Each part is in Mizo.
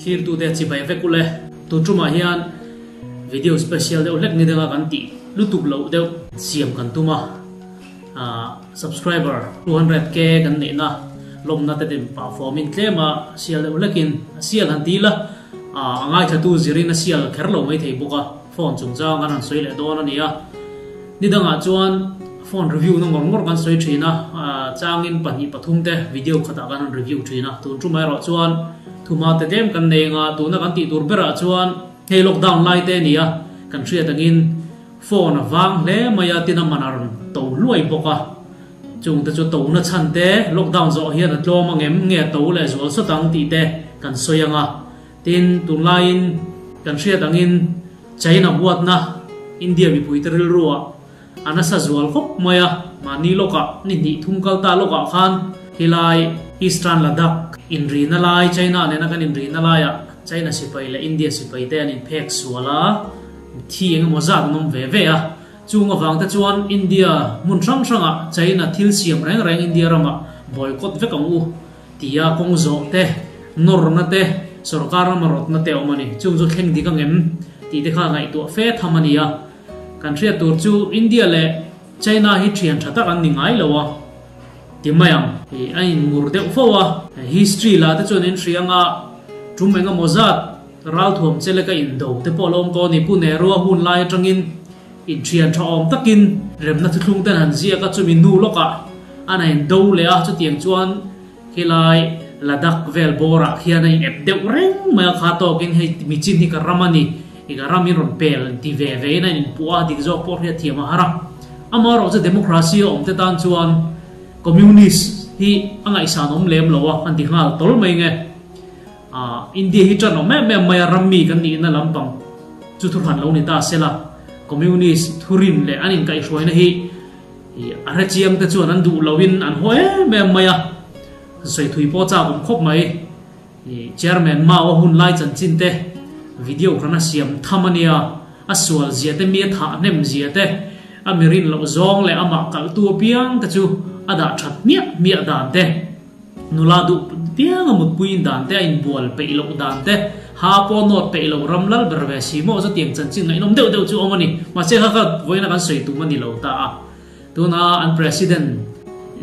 Thlirtute chibai vek ule. Tun tumah hian video special deuh hlek ni danga kan tih lutuk loh deuh siam kan tum a. Subscriber 200k kan neihna lawmna te din pah fawmin tlema sial deuh hlekin a sial han ti ila a ngaithlatu zirin a sial kher lo maithei bawk a. Phone chungchang kan han sawi leh dawn a ni a, ni dangah chuan phone review na ngawr ngawr kan sawi thin a, changin pahnih pathum te video khatah kan han review thin a, tun tum erawh chuan thuma te tlem kan nei anga tuna kan tih tur berah chuan hei lockdown lai te a ni a, kan hriat angin phone a vang hle mai a tin a man a rawn to hluai bawk a, chung te chu to na chhan te lockdown zawh hian a tlawm angem nge a to leh zual sawt ang tih te kan sawi anga. Tin, tunlaiin kan hriat angin China huatna India mipuite rilruah a nasa zual khawp mai a, mahni lawkah ni hnih thum kal ta lawkah khan helai Eastern Ladakh inrina lai China nena kan inrina laiah China sipai leh India sipaite an inphek sual a, thi eng emaw zat an awm ve ve a. Chung avangte chuan India hmun hrang hrangah China thil siam reng reng India ramah boycott vek ang u. Tia kawng zawh te, nawrna te, sorkar rama rawtna te a awm a ni. Chung chu thleng dik angem tih te kha ngaihtuah fe tham a ni a. Kan hriat tur chu India leh China hi thian tha tak an ni ngai lo a ti mai ang. Hi a inmur deuh fo a. History lah te chuan in hria anga tum engemaw zat ralthuam che leka indo te pawh a lo awm tawh a ni. Pu Nehru-a hun lai atangin Inthian tha awm takin remna thuthlung ten han ziak a, chumi nu lawkah an a indo leh a, chutiang chuan khilai Ladakh vel bawrah khian a inep deuh reng mai a, kha tawkin hei michin hi ka ram a ni, i ka ram in rawn pel ti ve vein a inpuah a, dik zawk pawh hriat thiam a har a. Amaherawh chu democracy a awm te tan chuan communist hi a ngaihsan awm lem lo a, an ti nghal tawl mai nge. India hi tan awm em em mai a, rammi kan nihna lampang chu thuhran lo ni ta sela, Communist thurin leh an inkaihhruaina hi a hrechiang te chuan an duh loin an haw em em mai a, sawi thui pawh chak awm khawp mai. Chairman Mao a hun lai chanchin te video khan a siam tham a nia, a sual zia te mi a thah hnem zia te, a mirin loh zawng leh amah kalhtu apiang te chu a dah that hmiah hmiah dan te. Nula duh pianga mutpuiin dan te, a inbual peih loh dan te, ha pawh nawt peih loh ram lal ber ve si maw chutiang chanchin ngaihnawm deuh deuh chu awm a ni. Mahse kha kha vawiina kan sawi tum a ni lo ta a. Tuna an President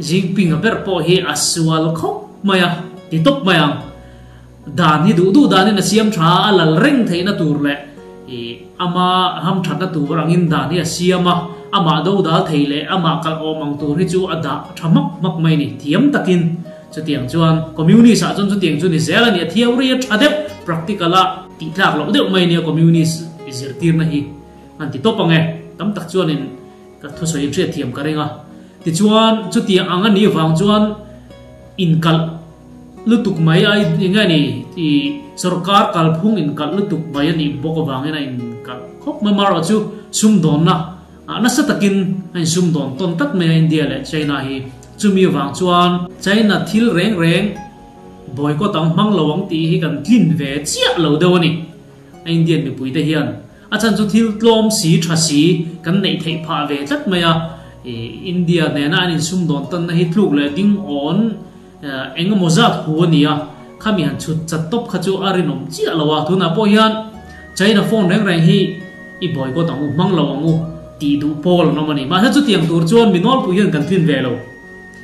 Jinping-a ber pawh hi a sual khawp mai a, ti tawp mai ang. Dan hi duh duh danin a siam tha a, a lal reng theihna tur leh ama hamthatna tur angin dan hi a siam a, amah do dal thei leh amah kalh awm ang tur hi chu a dah tha hmak hmak mai a ni. Thiam takin chutiang chuan Communist ah chuan chutiang chu ni zel a ni, a theory a tha deuh, practical a tih tlak loh deuh mai a nia Communist zirtirna hi an ti tawp ang e. Tam tak chuanin ka thusawi hriatthiam ka ring a. Tichuan chutiang ang a nih vang chuan inkalh Lutuk mai a eng nge ni i sorkar kalphung inkalh lutuk mai a nih bawk avangin a inkalh khawp mai. Marawh chu sumdawnna ah nasa takin a insumdawn tawn tlat mai a India leh China hi. Chumi avang chuan China thil reng reng boycott ang hmang lo ang tih hi kan tlin ve chiah lo deuh a ni a Indian mipuite hian. A chhan chu thil tlawm si tha si kan neih theih phah ve tlat mai a. India nena an insumdawn tawnna hi tluk leh ding awn. Eng emaw zat hu a ni a, khami han chhut chat tawp kha chu a rinawm chiah lo a, tunah pawh hian China phone reng reng hi i boycott ang u, hmang lo ang u tih duh pawl an awm a ni. Mahse chutiang tur chuan mi nawlpui hian kan tlin ve lo.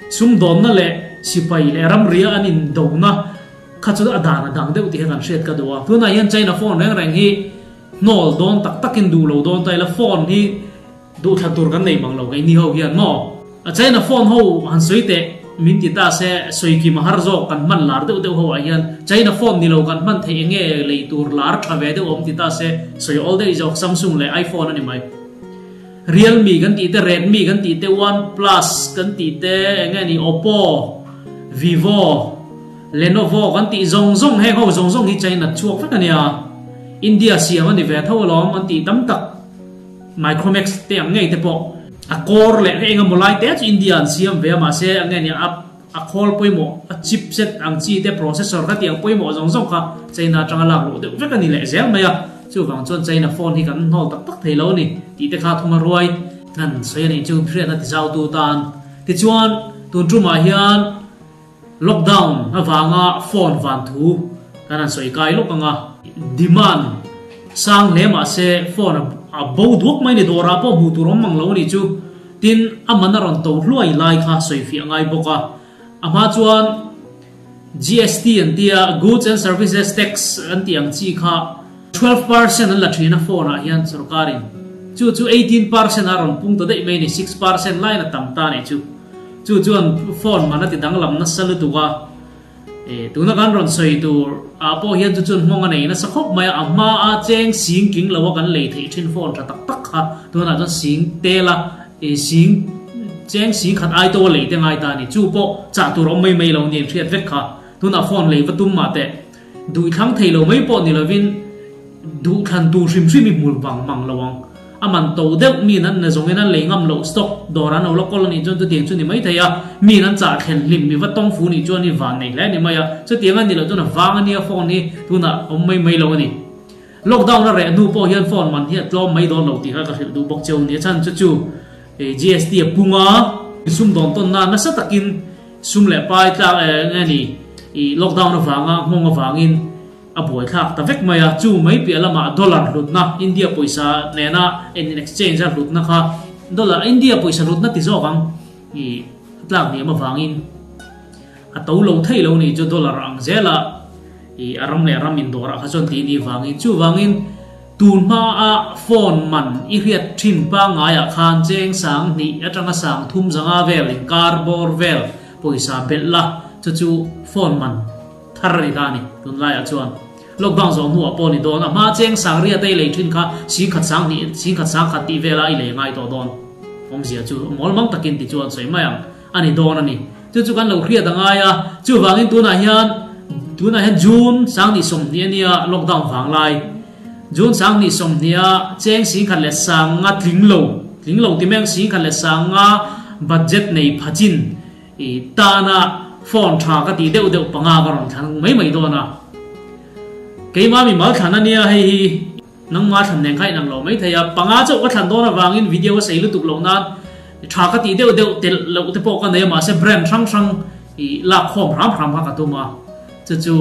Sumdawnna leh sipai leh ramria an indona kha chu a dan a dang deuh tih kha kan hriat ka duh a. Tunah hian China phone reng reng hi hnawl dawn tak takin duh lo dawn ta ila phone hi Duhthla tur kan nei mang lo keini ho hian maw? A China phone ho han sawi teh min ti ta se sawi kim a har zawk kan hman lar deuh deuh ho ah hian China phone ni lo kan hman theih enge lei tur lar tha ve deuh awm ti ta se sawi awl daih zawk Samsung leh iPhone a ni mai. Realme kan tih te Redmi kan tih te OnePlus kan tih te enge ni Oppo, Vivo, Lenovo kan tih zawng zawng heng ho zawng zawng hi China chhuak vek a nia. India siam a ni ve tho alawm an tih tam tak. Micromax te ang ngei te pawh a core leh eng emaw lai te chu India an siam ve a mahse a nge nia a a khawl pawimawh a chipset ang chi te processor kha tiang pawimawh zawng zawng kha China atanga lak luh deuh vek a ni leh zel mai a chuvang chuan China phone hi kan hnawl tak tak thei lo a ni tih te kha thuma ruai an sawi a nih chu hriatna ti zau tu tan tichuan tun tumah hian Lockdown avanga phone van thu Kan han sawi kai lawk ang a, demand sang hle mah se phone a bo duak mai ni, dawrah pawh hmuh tur awm mang lo a nih chu. Tin, a man a rawn to hluai lai kha sawi fiah ngai bawk a. A hma chuan GST an tia, Goods and Services Tax an tih ang chi kha 12% an la thin a phone ah hian sorkarin chu chu 18% a rawn pung ta daih mai a ni, 6% laiin a tam ta a nih chu. Chu chuan phone man a ti danglam nasa lutuk a. Tuna kan rawn sawi tur ah pawh hian chu chuan hmawng a nei nasa khawp mai a, a hma a cheng sing tling lo a kan lei theih thin phone tha tak tak kha tunah chuan sing tel a sing cheng sing khat ai to a lei te ngai ta a ni. Chu pawh chah tur awm mai mai lo nia inhriat vek kha tunah phone lei va tum mah teh duh thlang thei lo mai pawh ni lovin Duh thlan tur hrim hrim i hmul vang mang lo ang. A man to deuh miin an na zawngin an lei ngam loh stock dawr an lo la kawl a nih chuan chutiang chu ni mai thei a, miin an chah thlen hlim i va tawng fu nih chuan i van nei hle a ni mai a, chutiang a ni loh chuan a vang a nia phone hi tunah awm mai mai lo a ni. Lockdown a reh hnu pawh hian phone man hi a tlawm mai dawn lo tih kha ka hrilh duh bawk cheu ni a chhan chu chu GST a pung a, sumdawn tawnna nasa takin sum leh pai tlak nge ni i lockdown avanga nghawng avangin A buaithlak ta vek mai a, chu mai piah lamah dollar hlutna, India pawisa nena en in exchange a hlutna kha dollar, India pawisa hlutna ti zawk ang i tlak hniam avangin a to lo thei lo ni chu dollar ang zela i a ram leh ram indawrah kha chuan tih ni vangin chuvangin tun hmaa phone man i hriat thin pangaiah khan cheng sang hnih atanga sang thum zanga vel inkar bawr vel pawisa belh la chu chu phone man Thar a ni ta a ni. Tunlaiah chuan lockdown zawh hnuah pawh a ni dawn. A hma cheng sangria te i lei thin kha singkhat sanghnih, singkhat sangkhat tih vela i lei ngai tawh dawn. Awmzia chu mawl mang takin ti chuan sawi mai ang a ni dawn a ni. Chu chu kan lo hriat a ngai a. Chuvangin tunah hian tunah hian June sanghnih 20 a nia lockdown vang lai. June sanghnih 20 a cheng singkhat leh sanga tling lo, tling lo ti mai ang singkhat leh sanga budget nei phachin I tana phone tha ka tih deuh deuh panga ka rawn thlan mai mai dawn a. Keimah mi mal thlan a nia hei hi nangma thlan nen kha inang lo mai thei a, panga chauh ka thlan dawn avangin video ka sei lutuk loh nan tha ka tih deuh deuh telh loh te pawh ka nei a mahse brand hrang hrang i lak khawm hram hram kha ka tum a, chu chu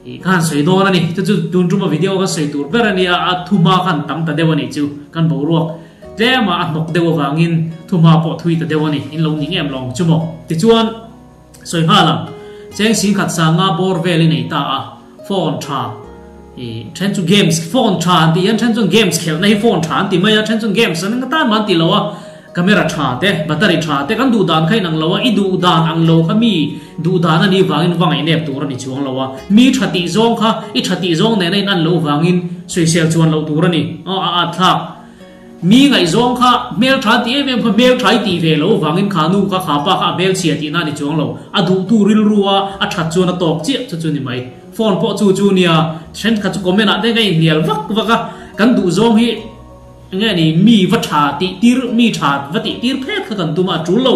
i ka han sawi dawn a ni. Chu chu tun tuma video kan sawi tur ber a nia a thuma khan tam ta deuh a nih chu kan boruak. Tlema a hnawk deuh avangin thuma pawh thui ta deuh a ni, in lo ni ngem lo ang chu maw? Tichuan, sawi nghal ang, cheng singkhat sanga bawr vel i nei ta a, phone tha i then chu games phone tha an tih hian then chuan games khelhna hi phone tha an ti mai a, then chuan games an eng atan mah an ti lo a, camera tha te, battery tha te kan duh dan kha inang lo a, i duh dan ang lo kha mi duh dan a nih vangin va ngaihnep tur a ni chuang lo a, mi tha tih zawng kha i tha tih zawng nena in an loh vangin sawisel chuan loh tur a ni, aw a at thlak. Mi ngaihzawng kha hmeltha an ti em em kha hmeltha i tih ve lo vangin kha nu kha kha pa kha a hmelchhia tihna a ni chuang lo. A duhtu rilru a a that chuan a tawk chiah chu chu ni mai. Phone pawh chu chu nia thenkhat chu comment ah te ka inhnial vak vak a, kan duhzawng hi enge ni mi va tha tih tir mi tha va tih tir phet kha kan tum a a tul lo.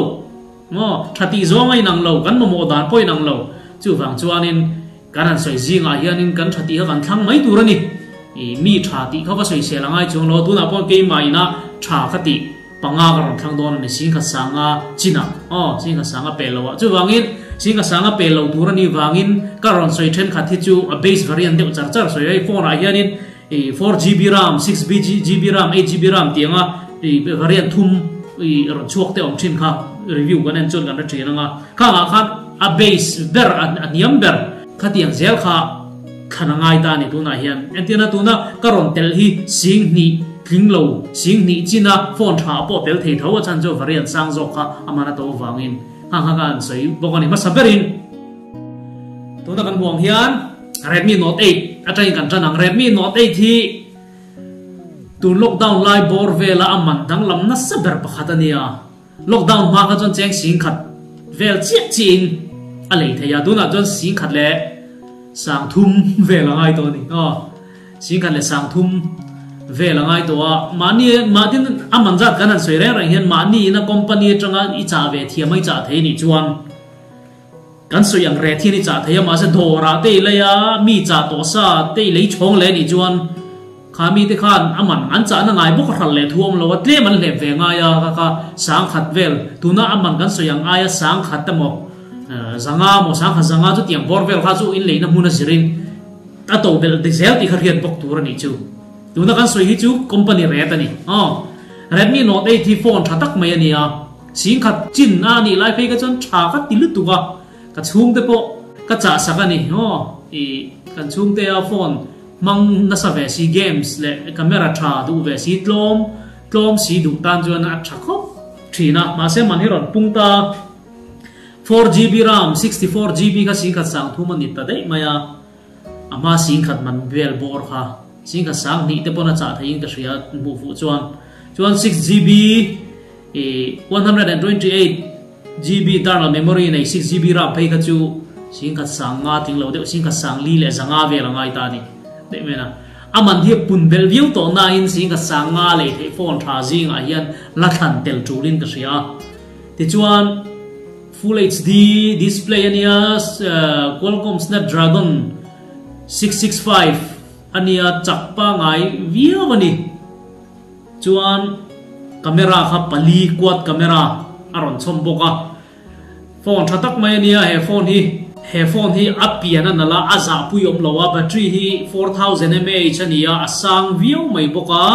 Maw tha tih zawng a inang lo, kan mamawh dan pawh a inang lo. Chuvang chuanin. Kan han sawi zingah hianin kan tha tih kha kan thlang mai tur a ni. I mi tha tih kha va sawi sel a ngai chuang lo. Tunah pawh keimah ina tha ka tih panga ka rawn thlang dawn a ni. Singkhat sanga chinah aw singkhat sanga pel loah. Chuvangin singkhat sanga pel lo tur a nih vangin ka rawn sawi thenkhat hi chu a base variant deuh char char sawi a. Hei phone ah hianin i 4GB ram, 6GB ram, 8GB ram tih anga i variant thum i rawn chhuak te awm thin kha review kan en chuan kan hre thin anga. Khangah khan a base ber a hniam ber khatiang zel kha thlan a ngai ta a ni tunah hian. Entirna tuna ka rawn tel hi sing hnih tling lo, sing hnih china phone tha pawh tel thei tho a chhan chu variant sang zawk kha a man a to avangin nghang kha ka han sawi bawk a ni. Hmasa berin tuna kan hmuh ang hian Redmi Note 8 atangin kan tan ang. Redmi Note 8 hi tun lockdown lai bawr vela a man danglam nasa ber pakhat a nia. Lockdown hma kha chuan cheng singkhat vel chiah chiahin a lei thei a, tunah chuan singkhat leh sangthum vel a ngai tawh a ni. Aw, singkhat leh sangthum vel a ngai tawh a, mahni mahtin a man zat kan han sawi reng reng hian mahni ina company atanga i chah ve thiam a i chah thei nih chuan kan sawi ang reh thian i chah thei a, mahse dawrah te i lei a, mi chah tawh sa te i lei chhawng leh nih chuan Kha mite khan a man an chahna ngai bawk a hralh leh thu awm lo a, tlem an hlep ve ngai a, ka kha sangkhat vel, tuna a man kan sawi ang aia sangkhat emaw zanga maw sangkhat zanga chutiang bawr vel kha chu inleina hmun a zirin A to belh zel tih kha hriat bawk tur a nih chu. Tuna kan sawi hi chu company rate a ni. Aw. Redmi Note 8 hi phone tha tak mai a ni a. Singkhat chin a nih lai phei kha chuan tha ka ti lutuk a. Ka chhungte pawh ka chah sak a ni. Aw. Ih kan chhungte a phone hmang nasa ve si games leh camera tha duh ve si tlawm tlawm si duh tan chuan a tha khawp thin a. Mahse man hi rawn pung ta. 4GB RAM 64GB kha singkhat sang thum a ni ta daih mai a. A hma singkhat man vel bawr kha singkhat sang hnih te pawn a chah theihin ka hria hmuh fuh chuan. Chuan 6GB ih 128GB internal memory nei 6GB RAM phei kha chu singkhat sang nga tling lo deuh singkhat sang li leh zanga vel a ngai ta a ni daih mai a. A man hi a pun belh viau tawh nain singkhat sang nga lei theih phone tha zingah hian la thlan tel tulin ka hria a. Tichuan Full HD display a nia, Qualcomm Snapdragon 665 a nia, chak pangai viau a ni. Chuan camera kha pali quad camera a rawn chhawm bawk a. Phone tha tak mai a nia he phone hi. He phone hi a pian a nalh a, a zahpui awm lo a, battery hi 4000 mAh a ni a, a sang viau mai bawk a.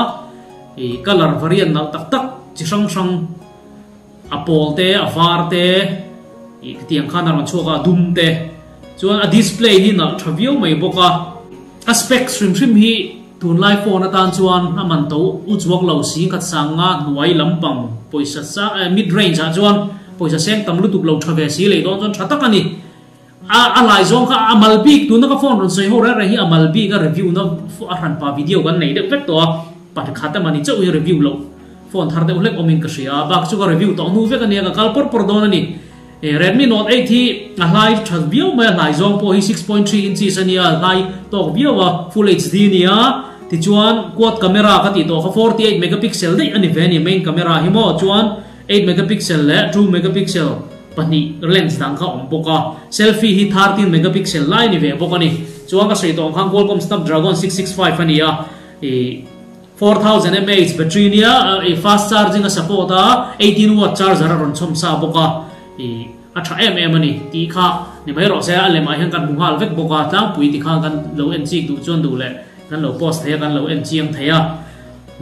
Ih colour variant nalh tak tak chi hrang hrang. A pawl te, a var te, ih khitiang khan a rawn chhuak a, a dum te. Chuan a display hi nalh tha viau mai bawk a. A specs hrim hrim hi tunlai phone atan chuan a man to u chuak lo si khat sang nga hnuai lampang pawisa sa mid range ah chuan pawisa seng tam lutuk lo tha ve si lei dawn chuan tha tak a ni. A a lai zawng kha a mal bik tuna ka phone rawn sawi ho reng reng hi a mal bik a review na a hranpa video kan nei deuh vek tawh a, pakhat emaw ni chauh hi review loh phone thar deuh hlek awmin ka hria a, bak chu ka review tawh hnu vek a nia ka kal pawr pawr dawn a ni. Redmi Note 8 hi a hlai that viau mai a, hlai zawng pawh hi 6.3 inches a nia, a hlai tawk viau a, full HD a nia, tichuan quad camera ka tih tawh kha 48 megapixel daih a ni ve a ni main camera hi maw, chuan 8 megapixel leh 2 megapixel pahnih lens dang kha awm bawk a, selfie hi 13 megapixel lai a ni ve bawk a ni. Chuan ka sawi tawh ang khan Qualcomm Snapdragon 665 a ni a, ih 4000 mAh battery nia, ih fast charging a support a, 18 watt charger a rawn chhawm sa bawk a, ih a tha em em a ni tih kha ni mai rawh se, a lemah hian kan hmu nghal vek bawk a, tlangpui ti khan kan lo en chik duh chuan duh leh kan lo post thei a, kan lo en chiang thei a.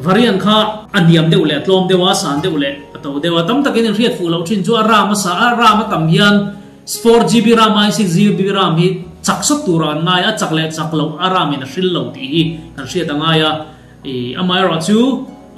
Variant kha a hniam deuh leh a tlawm deuh a, a san deuh leh a to deuh a. Tam takin in hriat fuh loh thin chu a RAM a sa a, RAM a tam hian 4GB RAM aiin 6GB RAM hi chak sawt turah an ngai a, chak leh chak loh a RAM in a hril lo tih hi kan hriat a ngai a. Ih amaherawh chu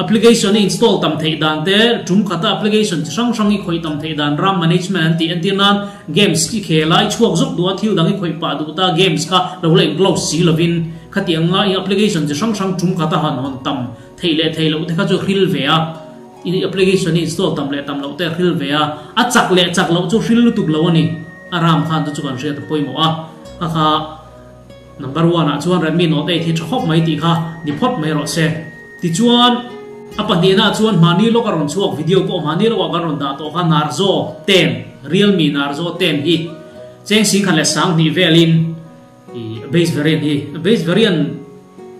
application i install tam theih dan te, tum khata application chi hrang hrang i khawih tam theih dan RAM management an tih entir nan games i khel a, i chhuak zawk duh a, thil dang i khawih pah duh ta games kha lo la in close si lovin Khatiang nga i application chi hrang hrang tum khat a han hawn tam theih leh theih loh te kha chu hril ve a, i application i install tam leh tam loh te a hril ve a, a chak leh chak loh chu hril lutuk lo a ni. A ram khan chu chu kan hriat a pawimawh a, kha kha number one ah chuan Redmi Note 8 hi tha khawp mai tih kha ni phawt mai rawh se. Tichuan a pahnihna ah chuan hmahni lawk a rawn chhuak video pawh hmahni lawkah kan rawn dah tawh kha Narzo 10, Realme Narzo 10 hi cheng singkhat leh sanghnih velin I base variant hi base variant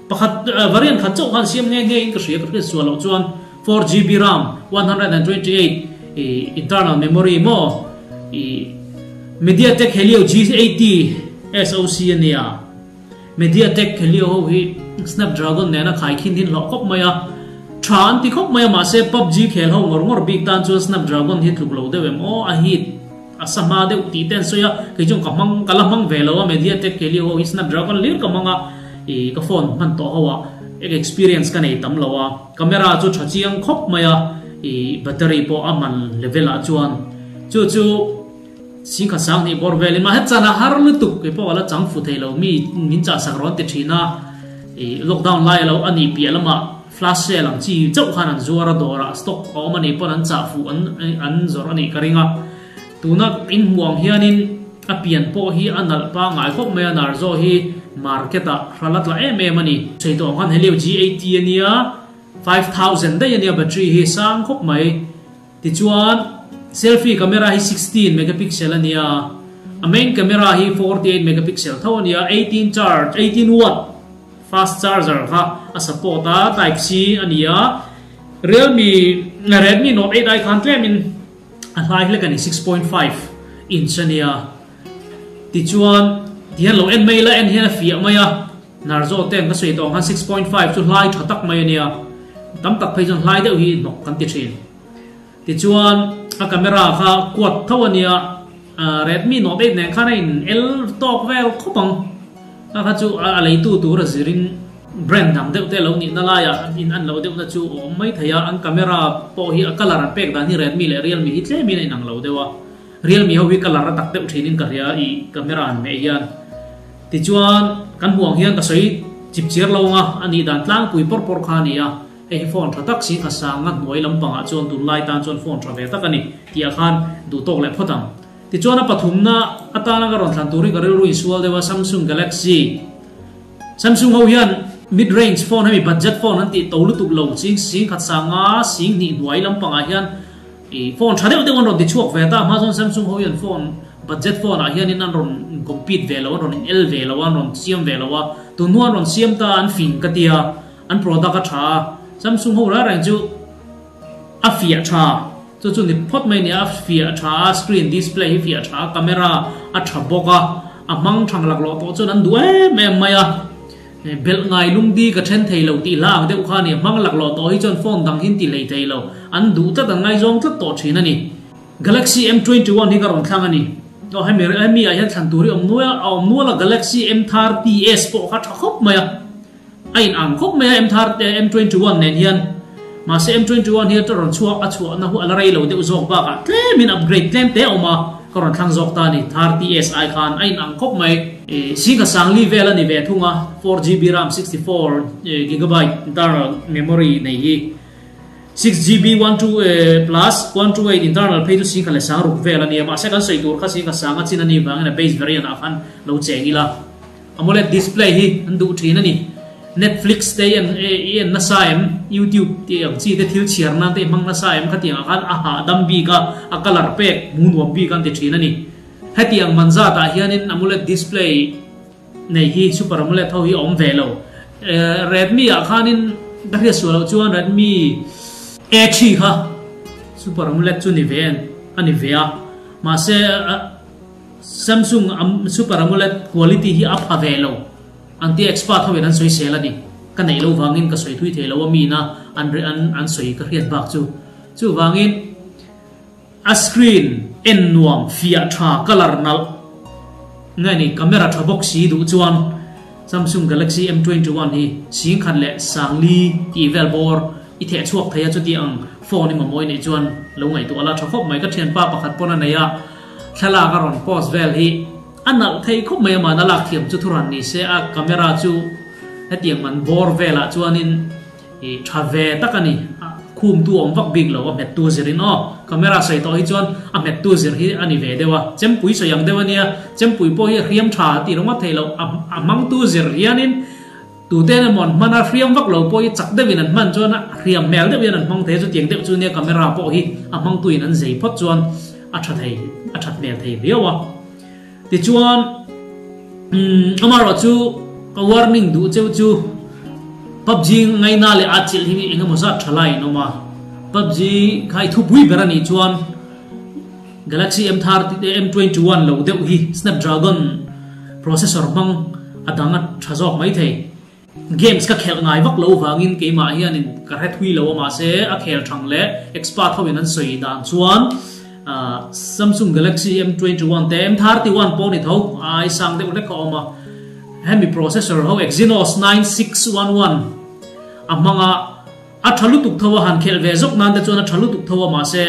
pakhat variant khat chauh khan siam nghe nghe in ka hria ka hriat sual loh chuan 4GB RAM 128 i internal memory maw i MediaTek Helio G80 SoC ania MediaTek Helio ho hi Snapdragon nena khai khin hin hlawh khawp mai a tha an ti khawp mai a mahse PUBG khel ho ngawr ngawr bik tan chuan Snapdragon hi tluk lo deuh em aw a heat A sa hma deuh tih te an sawi a, kei chuan ka hmang, ka la hmang ve lo a, MediaTek Helio ho hi Snapdragon hlir ka hmang a, ih ka phone hman tawh ho ah ek experience ka nei tam lo a, camera chu tha chiang khawp mai a, ih battery pawh a man level ah chuan chu chu singkhat sang hnih bawr velin mahse chan a har lutuk kei pawh ka la chang fu thei lo, mi min chah sak rawn ti thin a, ih lockdown lai a lo a nih piah lamah. Flash sale ang chi chauh khan an zuar a, dawrah stock a awm a nih pawn an chah fuh an an zawrh a nih ka ring a. Tuna in hmuh ang hianin a pian pawh hi a nalh pangngai khawp mai a, Narzo hi market ah hral a tla em em a ni. Sawi tawh ang khan Helio G80 a nia, 5000 daih a nia battery hi sang khawp mai. Tichuan selfie camera hi 16 megapixel a nia, a main camera hi 48 megapixel tho a nia, 18 charge, 18 watt. Fast charger kha a support a, type C a ni a, Realme Redmi Note 8 ai khan tlemin a hlai hlek a ni, 6.5 inch a nia. Tichuan tihian lo en mai ila en hian a fiah mai a. Narzo ten ka sawi tawh ang khan 6.5 chu hlai tha tak mai a nia. Tam tak phei chuan hlai deuh hi hnawk kan ti thin. Tichuan a camera kha quad tho a nia, Redmi Note 8 nen khan a in el tawk vel khawp ang. Kha kha chu a leitu tur a zirin brand dang deuh te lo nihna laiah in an loh deuhna chu a awm mai thei a. An camera pawh hi a colour an pek dan hi Redmi leh Realme hi tlemin a inang lo deuh a. Realme ho hi colour a tak deuh thinin ka hria i camera an hmeh hian. Tichuan kan hmuh ang hian ka sawi chip chiar lo ang a, a nih dan tlangpui pawr pawr kha a ni a. Hei hi phone tha tak si kha sanga hnuai lampangah chuan tunlai tan chuan phone tha ve tak a ni tih ah khan duh tawk leh phawt ang. Tichuan a pathumna atana ka rawn thlan tur hi ka rilru insual deuh a, Samsung Galaxy. Samsung ho hian mid range phone hemi budget phone an tih to lutuk lo ching sing khat sanga sing hnih hnuai lampangah hian i phone tha deuh deuh an rawn ti chhuak ve ta. Hma chuan Samsung ho hian phone budget phone ah hianin an rawn compete ve lo, an rawn in el ve lo a, an rawn siam ve lo a, tun hnu an rawn siam ta an fing ka tia. An product a tha a, Samsung ho reng reng chu a fiah tha, chu chu ni phawt mai a ni a, a fiah tha a, screen display hi fiah tha a, camera a tha bawk a, a hmang thang laklawh pawh chuan an duh em em mai a, belh ngai lungdi ka then thei lo tih hla ang deuh kha a ni, a hmang laklawh tawh hi chuan phone dang hi an ti hlei thei lo, an duh tlat, an ngaizawng tlat tawh thin a ni. Galaxy M21 hi ka rawn thlang a ni. Aw hemi hemi ah hian thlan tur hi a awm nual a, a awm nual a, Galaxy M30s pawh kha tha khawp mai a. A in ang khawp mai a M thar te M21 nen hian. Mahse M21 hi a rawn chhuak a chhuahna hu a la rei lo deuh zawk bakah tlemin upgrade tlem te a awm a, ka rawn thlang zawk ta a ni. 30S ai khan a in ang khawp mai. Singha Sangli vel a ni ve thung a, 4GB ram 64GB internal memory nei hi. 6GB 128 plus 128 internal phei chu singha leh sang ruk vel a nia. Mahse kan sawi tur kha singha sanga chin a nih vangin a base variant ah khan lo cheng ila. AMOLED display hi an duh thin a ni. Netflix te i en i en nasa em? YouTube tih ang chi te thil chhiar nan te i hmang nasa em? Khatiang ah khan a hahdam bik a, a colour pek hmu nuam bik an ti thin a ni. Hetiang man zat ah hianin AMOLED display nei hi Super AMOLED ho hi a awm ve lo. Redmi ah khanin ka hriat sual loh chuan Redmi A3 kha Super AMOLED chu ni ve a ni ve a. Mahse Samsung Super AMOLED quality hi a pha ve lo an tia expert ho in an sawi sel a ni. Ka neih lo vangin ka sawi thui thei lo a mi na an an sawi ka hriat bak chu. Chuvangin a screen en nuam fiah tha colour nalh nge ni camera tha bawk si duh chuan Samsung Galaxy M21 hi singkhat leh sangli tih vel bawr i theh chhuak thei a chuti ang phone i mamawh i neih chuan lo ngaihtuah la tha khawp mai. Ka thianpa pakhat pawn a nei a. Thlalak a rawn post vel hi a nalh thei khawp mai a, mahna lak thiam chu thuran ni se a camera chu hetiang man bawr velah chuanin ih tha ve tak a ni, khum tu awm vak bik lo a hmet tu zirin aw camera sawi tawh hi chuan a hmet tu zir hi a ni ve deuh a, chempui sawi ang deuh a nia, chempui pawh hi a hriam tha tih ringawt theih loh a hmang tu zir hianin tute emaw an hman a hriam vak lo pawh hi chak deuhin an hman chuan a hriam hmel deuh hian an hmang thei a, chutiang deuh chu nia camera pawh hi a hmangtuin an zei phawt chuan. A tha thei, a that hmel thei viau a. Tichuan, umm, amaherawh chu ka warning duh cheu chu PUBG ngaina leh a chilh hi eng emaw zat tha lai in awm a. PUBG kha i thupui ber a nih chuan Galaxy M30, M21 lo deuh hi Snapdragon processor hmang a dang a tha zawk mai thei. Games ka khelh ngai vak lo vangin keimah hianin ka hre thui lo a mahse a khel thang leh expert ho in an sawi dan chuan Samsung Galaxy M21 te M31 pawh ni tho a ai sang deuh hlek a awm a hemi processor ho Exynos 9611 a hmang a a tha lutuk tho a han khelh ve zawk nan te chuan a tha lutuk tho a mahse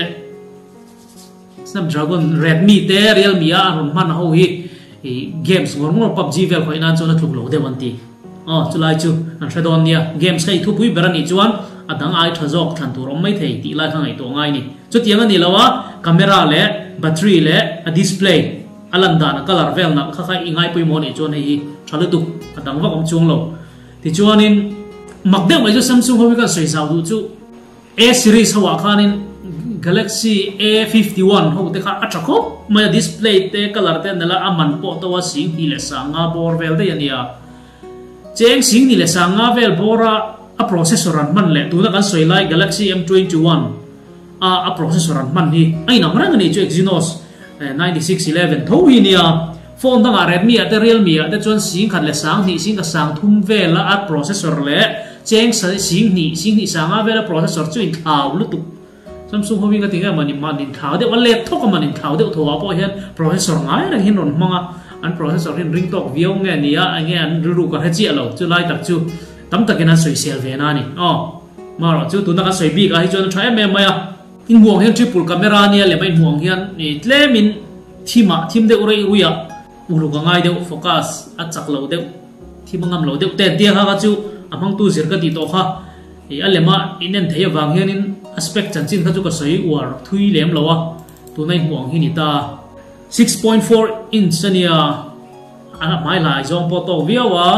Snapdragon Redmi te Realme a rawn hman ho hi games ngawr ngawr PUBG vel khawih nan chuan a tluk lo deuh an ti. Aw chulai chu an hre dawn nia. Games kha i thupui ber a nih chuan a dang ai tha zawk thlan tur awm mai thei tih lai kha ngaihtuah ngai ni. Chutiang a ni lo a, camera leh battery leh a display a lan dan a colour vel nalh kha kha i ngai pawimawh a nih chuan hei hi tha lutuk a dang vak awm chuang lo. Tichuanin mak deuh mai chu Samsung ho hi kan sawi zau duh chu. A series ho ah khanin Galaxy A51 ho te kha a tha khawp mai a, display te colour te nala a man pawh to a sing hnih leh sang nga bawr vel daih a nia. Cheng sing hnih leh sang nga vel bawr a a processor an hman leh tuna kan sawi lai Galaxy M21 a a processor an hman hi a inang reng a ni chu Exynos 9611 tho hi nia. Phone dangah Redmi ah te Realme ah te chuan 10,000 leh 2000, 10,300 vela a processor leh cheng 2000, 20,500 vela processor chu inthlau lutuk. Samsung ho hi nga tinge mani man inthlau deuh a let thawk a man inthlau deuh tho ah pawh hian processor ngai reng hian rawn hmang a, an processor hi an ring tawk viau nge nia enge an rilru ka hre chiah lo chu lai tak chu tam takin an sawisel ve na a ni. Aw marawh chu tuna kan sawi bik ah hi chuan a tha em em mai a. Inhmuh ang hian triple camera nia lem a inhmuh ang hian tlemin thim ah thim deuh rei rui ah uluk a ngai deuh focus a chak lo deuh thim a ngam lo deuh te an tia kha kha chu a hmangtu zir ka tih tawh kha. Ih a lema in en theih avang hianin a spec chanchin kha chu ka sawi uar thui lem lo a, tuna i hmuh ang hi ni ta. 6.4 inch a nia, a hmai hlai zawng pawh tawk viau a,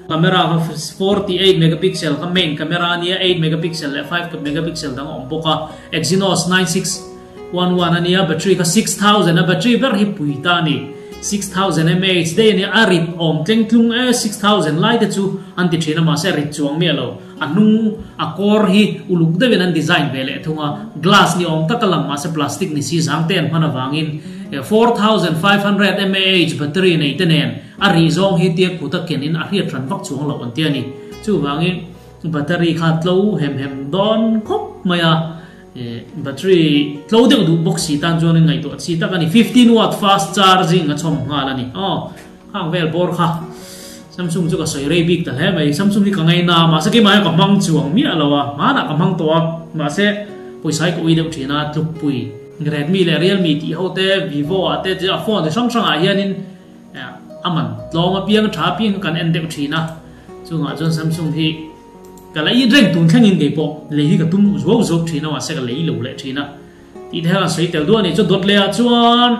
camera kha 48 megapixel kha main camera a nia, 8 megapixel leh 5 megapixel dang a awm bawk a, Exynos 9611 a nia, battery kha 6000 a, battery ber hi pui ta a ni, 6000 mAh daih a nia, a rit awm tleng tlung e, 6000 lai te chu an ti thin a, mahse a rit chuang miah lo. A hnung a kawr hi uluk deuhin an design ve leh thung a, glass ni awm taka lang mahse plastic ni si zang te an hman avangin 4500 mAh battery nei te nen a rih zawng hi tia kut a ken in a hriat hran vak chuang loh an ti a ni. Chuvangin battery kha tlo hem hem dawn khawp mai a, battery tlo deuh duh bawk si tan chuan ngaihtuah chi tak a ni. 15 watt fast charging a chhawm nghal a ni. Aw. Khang vel bawr kha Samsung chu ka sawi rei bik ta hle mai. Samsung hi ka ngaina a, mahse keimah hian ka hmang chuang miah lo a, hmanah ka hmang tawh a, mahse pawisa hi ka ui deuh thin a, tlukpui Redmi leh Realme tih ho te, Vivo ah te a phone chi hrang hrangah hianin a man tlawm apiang tha apiang kha kan en deuh thin a, chungah chuan Samsung hi ka la it reng tun thlengin keipawh lei hi ka tum zuau zuau thin a, mahse ka lei lo leh thin a. Tih te khan sawi tel duah a nih chu dawt leh ah chuan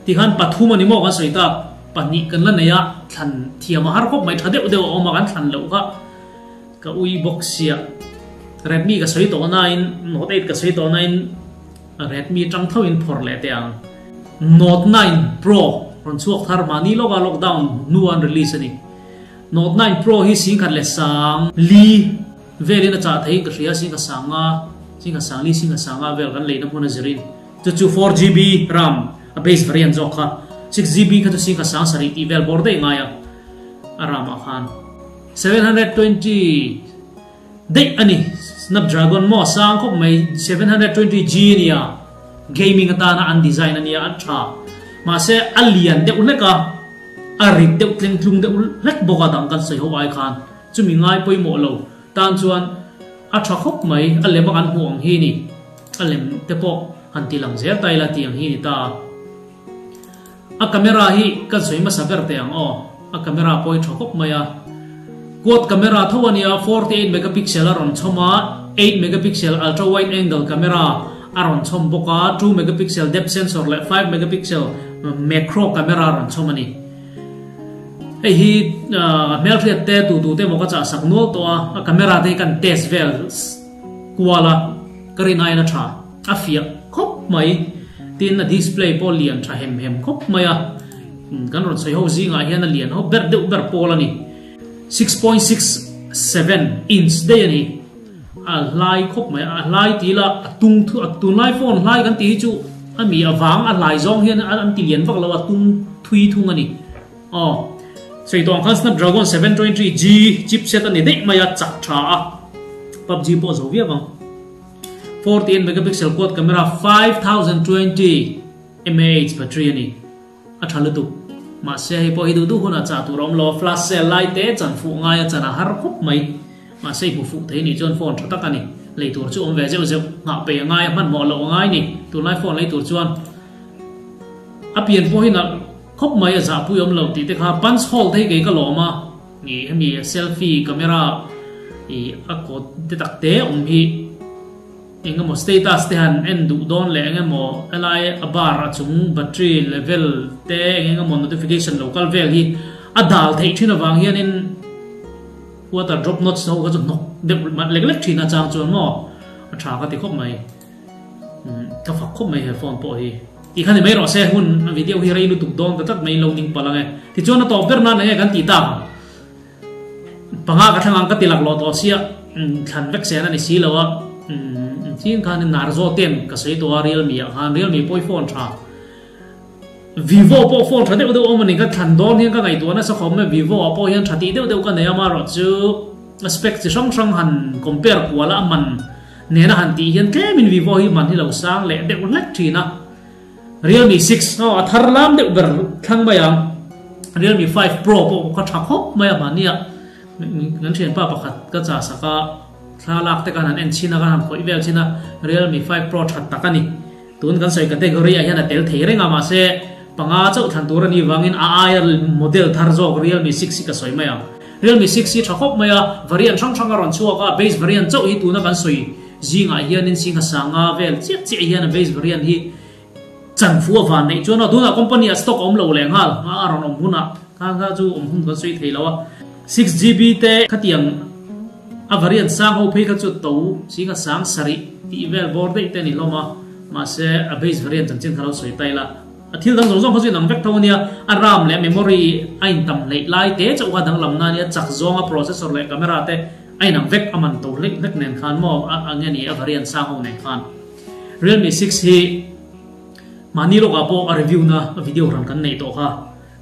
tikhan pathum a ni maw kan sawi tak pahnih kan la nei a thlan thiam a har khawp mai tha deuh deuh a awm a kan thlan loh kha ka ui bawk sia Redmi ka sawi tawh nain Note 8 ka sawi tawh nain Redmi tang tho in phawrh leh teh ang Note 9 Pro rawn chhuak thar mahni lawka lockdown hnu an release a ni Note 9 Pro hi 10,000 leh sang li Velin a chah theiin ka hria, Singha Sanga, Singha Sangli, Singha Sanga vel kan leina hmun a zirin. Chu chu 4GB ram a base variant zawk kha, 6GB kha chu Singha Sang sarih tih vel bawr daih ngai a, a ram ah khan 720 daih a ni, Snapdragon maw sang khawp mai 720G a nia, gaming atana an design a nia a tha, mahse a lian deuh hlek a, a rit deuh tleng tlung deuh hlek bawk a dang kan sawi ho ai khan. Chumi ngai pawimawh lo tan chuan a tha khawp mai, a lem a kan hmuh ang hi ni, a lem te pawh han ti lang zel ta ila tih ang hi ni ta. A camera hi kan sawi hmasa ber teh ang aw, a camera pawh hi tha khawp mai a, quad camera tho a nia, 48 megapixel a rawn chhawm a, 8 megapixel ultra wide angle camera a rawn chhawm bawk a, 2 megapixel depth sensor leh 5 megapixel macro camera a rawn chhawm a ni. Hei hi hmelhriat te tu tu te emaw ka chah sak nual tawh a, a camera te hi kan test vel kual a, ka rin aiin a tha, a fiah khawp mai, tin a display pawh lian tha hem hem khawp mai a, kan rawn sawi ho zingah hian a lian ho ber deuh ber pawl a ni, 6.67 inch daih a ni, a hlai khawp mai, a hlai ti ila a tung thu a tunlai phone hlai kan tih hi chu a mi avang a hlai zawng hian an ti lian vak lo a tung thui thung a ni. Aw, sawi tawh ang khan Snapdragon 720G chipset a ni daih mai a, chak tha a, PUBG pawh zo viau ang. 48 megapixel quad camera 5020 mAh battery a ni, a tha lutuk. Mahse hei pawh hi duh duh hunah chah tur a awm lo a, flash sale lai te chan fuh ngai a chan a har khawp mai. Mahse i hmu fuh thei nih chuan phone tha tak a ni. Lei tur chu awm ve zeuh zeuh, nghah pei a ngai a, hmanhmawh loh a ngai ni. Tunlai phone lei tur chuan a pian pawh hi nalh. Khawp mai a zahpui awm lo tih te kha punch hole te hi kei ka lawm a, ih hemi selfie camera ih a kawt te tak te awm hi eng emaw status te han en duh dawn leh eng emaw helai a bar a chung battery level te eng eng emaw notification lo kal vel hi a dal theih thin avang hianin water drop notch ho kha chu hnawk deuh lek lek thin a chang chuan maw a tha ka ti khawp mai. Ka fak khawp mai he phone pawh hi. Tih kha ni mai rawh se, hun a video hi rei lutuk dawn ta tlat mai in lo ning palh ang e. Tichuan a tawp ber nan enge kan tih tak ang. Panga ka thlang ang ka ti lak lawh tawh sia, thlan vek sen a ni si lo a. Chin khan Narzo ten ka sawi tawh a Realme ah khan, Realme pawh hi phone tha. Vivo pawh phone tha deuh deuh awm a ni, ka thlan dawn hian ka ngaihtuah nasa khawp mai, Vivo ah pawh hian tha tih deuh deuh ka nei a, amaherawhchu a spec chi hrang hrang han compare kual a, a man nena han tih hian tlemin Vivo hi man hi lo sang leh deuh hlek thin a. Realme 6 aw a thar lam deuh ber thlang mai ang, Realme 5 Pro pawh ka tha khawp mai a mahnia kan thianpa pakhat ka chah sak a, thlalak te khan han en chhin a, kan han khawih vel chhin a, Realme 5 Pro that tak a ni. Tun kan sawi category ah hian a tel thei reng a, mahse panga chauh thlan tur a nih vangin a aia model thar zawk Realme 6 hi ka sawi mai ang. Realme 6 hi tha khawp mai a, variant hrang hrang a rawn chhuak a, base variant chauh hi tuna kan sawi zingah hianin Singha Sanga vel chiah chiah hian a base variant hi chan fu a van neih chuan aw tunah company ah stock a awm lo leh nghal a rawn awm hunah kha kha chu awm hun kan sawi thei lo a. 6GB te khatiang A variant sang ho phei kha chu to Singha sang sarih tih vel bawr daih te a ni hlawm a, mahse a base variant chanchin kha lo sawi ta ila. A thil dang zawng zawng kha chu inang vek tho a nia, a ram leh memory a intam hleih lai te chauh kha danglam na a nia, chak zawnga processor leh camera te a inang vek a man to hlek hlek nen khan maw a nge ni a variant sang ho nen khan. Realme 6 hi mahni lawkah pawh a review na video hran kan neih tawh kha.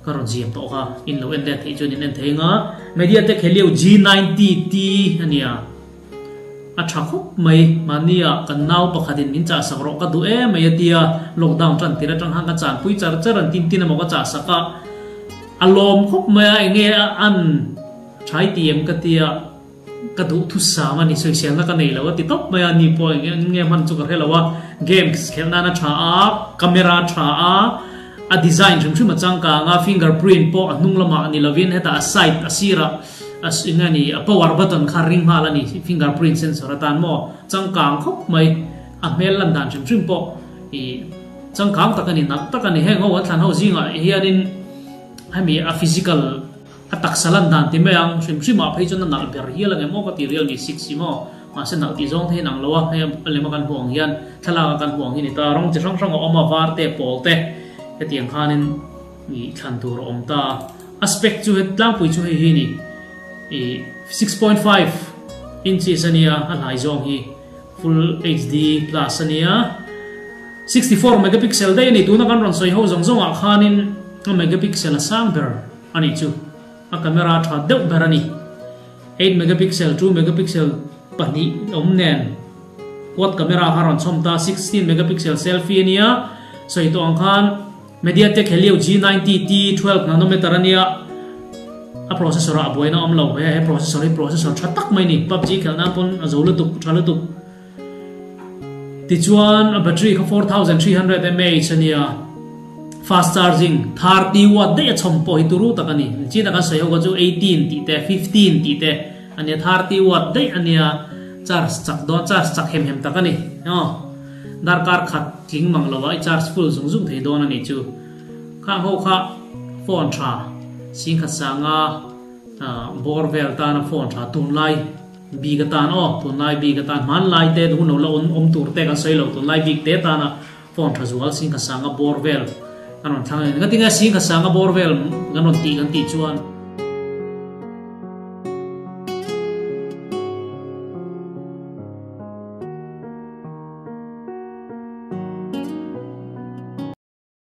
Ka rawn ziam tawh kha, in lo en let theih chuan in en thei anga, MediaTek Helio G90 T a nia, a tha khawp mai, mahnia kan nau pakhatin min chah sak rawh ka duh em mai a tia, lockdown tan tir atang khan ka chanpui char char an tin tin emaw ka chah sak a, a lawm khawp mai a, enge a an thai ti em ka tia, ka duh thusam a ni, sawiselna ka nei lo a ti tawp mai a, ni pawh eng nge hman chu ka hre lo a, games khelh nan a tha a, camera a tha a, a design hrim hrim a changkang a, finger print pawh a hnung lamah ni lovin hetah a side a sirah a eng nge ni a power button kha ring nghal a ni, finger print sensor atan maw changkang khawp mai, a hmel lan dan hrim hrim pawh ih changkang tak a ni, nalh tak a ni, heng ho an thlan ho zingah hianin hemi a physical. A taksa lan dan ti mai ang, hrim hrim ah phei chuan a nalh ber hial ang em aw ka ti Realme 6 hi maw, mahse nalh tih zawng thei in ang lo a, hei a lem a kan hmuh ang hian thlalak a kan hmuh ang hi ni ta, rawng chi hrang hrang a awm a, var te, pawl te hetiang khanin ih thlan tur a awm ta a, a spec chu he tlangpui chu hei hi ni ih 6.5 inches a nia a hlai zawng hi full HD plus a nia, 64 megapixel daih a ni, tuna kan rawn sawi ho zawng zawng ah khanin a megapixel a sang ber. A nih chu, a camera tha deuh ber a ni. 8 megapixel, 2 megapixel pahnih awm nen quad camera kha rawn chhawm ta, 16 megapixel selfie a nia, sawi tawh ang khan MediaTek Helio G90 T 12 nanometer a nia, a processor ah a buaina awm lo, he he processor hi processor tha tak mai a ni, PUBG khelh nan pawn a zo lutuk, tha lutuk. Tichuan a battery kha 4300 mAh a nia, fast charging 30 watt daih a chhawm pawh hi turu tak a ni. China kan sawi ho kha chu 18 tih te, 15 tih te a nia, 30 watt daih a nia, charge chak dawn, charge chak hem hem tak a ni. Aw, darkar khat tling mang lo ah i charge full zung zung thei dawn a nih chu. Khang ho kha phone tha, singkhat sanga bawr vel tana phone tha tunlai. Bik atan aw, tunlai bik atan hmanlai te hun lo la awm tur te kan sawi lo, tunlai bik te tana phone tha zual Singha Sanga bawr vel kan rawn thlang a ni. Ngatinge Singha Sanga bawr vel kan rawn tih kan tih chuan.